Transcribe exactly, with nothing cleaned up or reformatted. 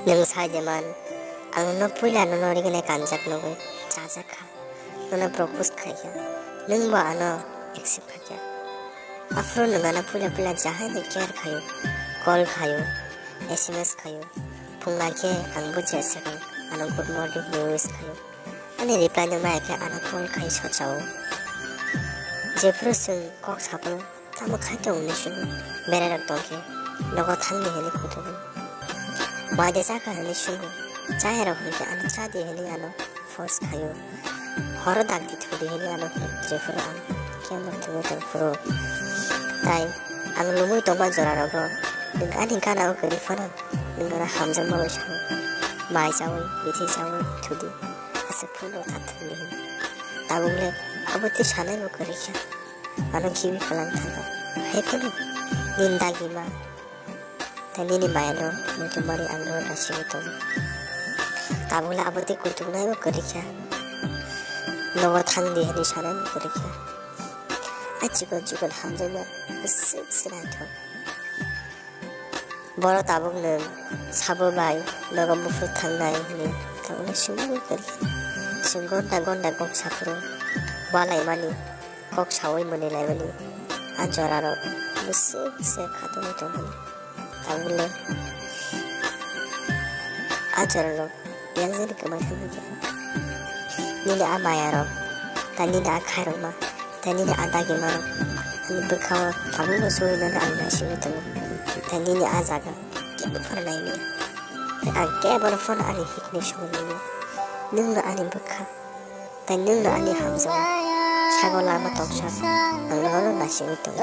Nwng sai de man, ang nono puila nono rignai kanjak nugwi chajak kha, nono propose khai kha, nwng bo ano accept khai kha. Aphuru nwng ano puila puila jahai no care khaio, call khaio, S M S khaio, phung lai khe ang bujiya se khe ano good morning ni wish khaio. Ani reply no maya khe ano call khai sochao. Jephuru chwng kok saphuru, tamo khai tong hinwi swngo. Berai rok tong khe nogo thang di hinwi kutugo. Mai de cha kha hinwi swngo. Chaya rok hwn khe ano cha di hinwi ano force khaio. Horo dak di thu di hinwi ano hwn jephuru ang kebo thwngwi tong phuru. Tai ang lumui tongma jora rogo nwng ani gana o kwrwi phano nwng ano hamjakma bai sao. Mai chaui, bithi chaui thu di. Aswk phuru no tha thwngwi hinwi. Tabuk le abo twi sanai bo kwrwi kha. Ano khibi kwlang thangkha. Hai phano nini dagima tei nini maya no muitu mani ang nono naisingwi tongo. Tabuk le abo twi kutung nai bo kwrwi kha. Nogo thang di hinwi sanai bo kwrwi kha. A chikon chikon hamjakma bwswk se naithok. Borok tabuk nwng sabo bai nogo buphuru thangnai hinwi tabukno swngwi kwrwi. Chwng gonda gonda kok saphuru walaimani, kok saui mwnwi laimani a jorarok bwswk se khatungwi tongmani. Tabukle a jorarok yang jani kwmai thangwi khe. Nini a maya rok, tei nini a khairokma, tei nini a dagima rok ani bwkha o tabukbo suinani ang naisingwi tongo. Tei nini a jaga kebo phano naimaya. Tei ang kebo no phano ani hikni songwi manya. Nwng no ani bwkha, tei nwng no ani hamjakgo. Sago lama tongsa ang nono naisingwi tongo.